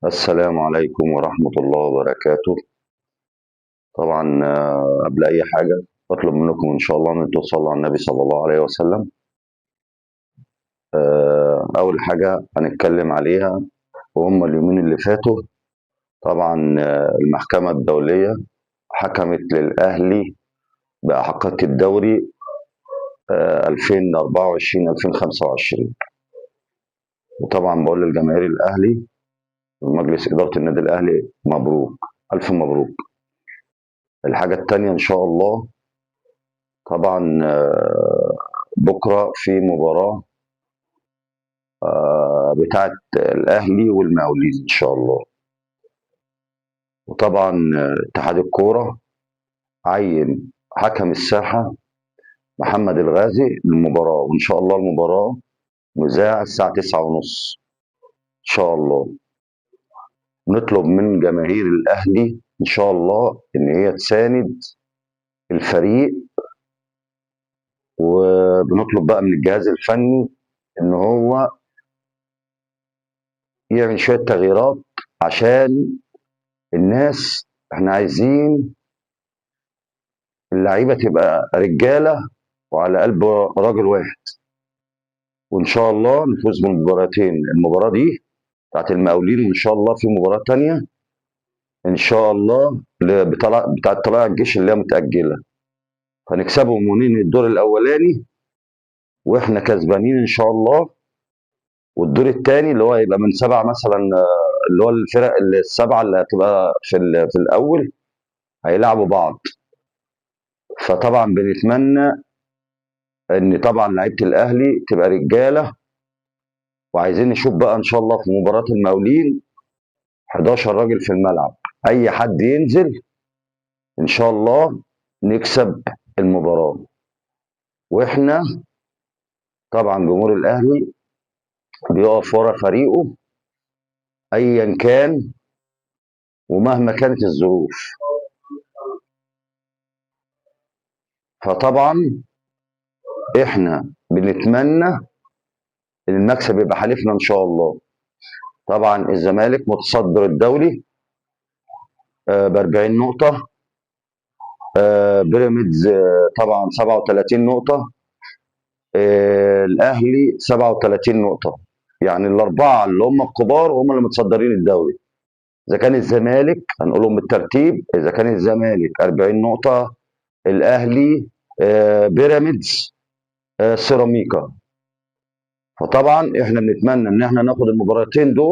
السلام عليكم ورحمة الله وبركاته. طبعا قبل أي حاجة بطلب منكم إن شاء الله أن انتوا تصلوا على النبي صلى الله عليه وسلم. أول حاجة هنتكلم عليها وهم اليومين اللي فاتوا، طبعا المحكمة الدولية حكمت للأهلي بأحقية الدوري 2024 2025. وطبعا بقول للجماهير الأهلي ومجلس إدارة النادي الأهلي مبروك، ألف مبروك. الحاجة التانية إن شاء الله طبعا بكرة في مباراة بتاعة الأهلي والمقاولين إن شاء الله. وطبعا اتحاد الكورة عين حكم الساحة محمد الغازي للمباراة، وإن شاء الله المباراة مذاع الساعة 9:30 إن شاء الله. نطلب من جماهير الأهلي إن شاء الله إن هي تساند الفريق، وبنطلب بقى من الجهاز الفني إن هو يعمل شوية تغييرات عشان الناس، احنا عايزين اللعيبة تبقى رجالة وعلى قلب راجل واحد، وإن شاء الله نفوز بالمباراتين، المباراة دي بتاعت المقاولين، وإن شاء الله في مباراة تانية إن شاء الله بتاعت طلائع الجيش اللي هي متأجلة، هنكسبهم وننهي الدور الأولاني وإحنا كسبانين إن شاء الله. والدور الثاني اللي هو هيبقى من 7 مثلا، اللي هو الفرق السبعة اللي هتبقى في الأول هيلعبوا بعض. فطبعا بنتمنى إن طبعا لعيبة الأهلي تبقى رجالة، وعايزين نشوف بقى إن شاء الله في مباراة المقاولين 11 راجل في الملعب، أي حد ينزل إن شاء الله نكسب المباراة. وإحنا طبعا جمهور الأهلي بيقف ورا فريقه أيا كان ومهما كانت الظروف. فطبعا إحنا بنتمنى إن المكسب يبقى حليفنا إن شاء الله. طبعا الزمالك متصدر الدوري ب40 نقطة، بيراميدز طبعا 37 نقطة، الأهلي 37 نقطة. يعني الأربعة اللي هم الكبار هم اللي متصدرين الدوري. إذا كان الزمالك هنقولهم بالترتيب، إذا كان الزمالك 40 نقطة، الأهلي، بيراميدز، سيراميكا. فطبعا احنا بنتمنى ان احنا ناخد المباراتين دول.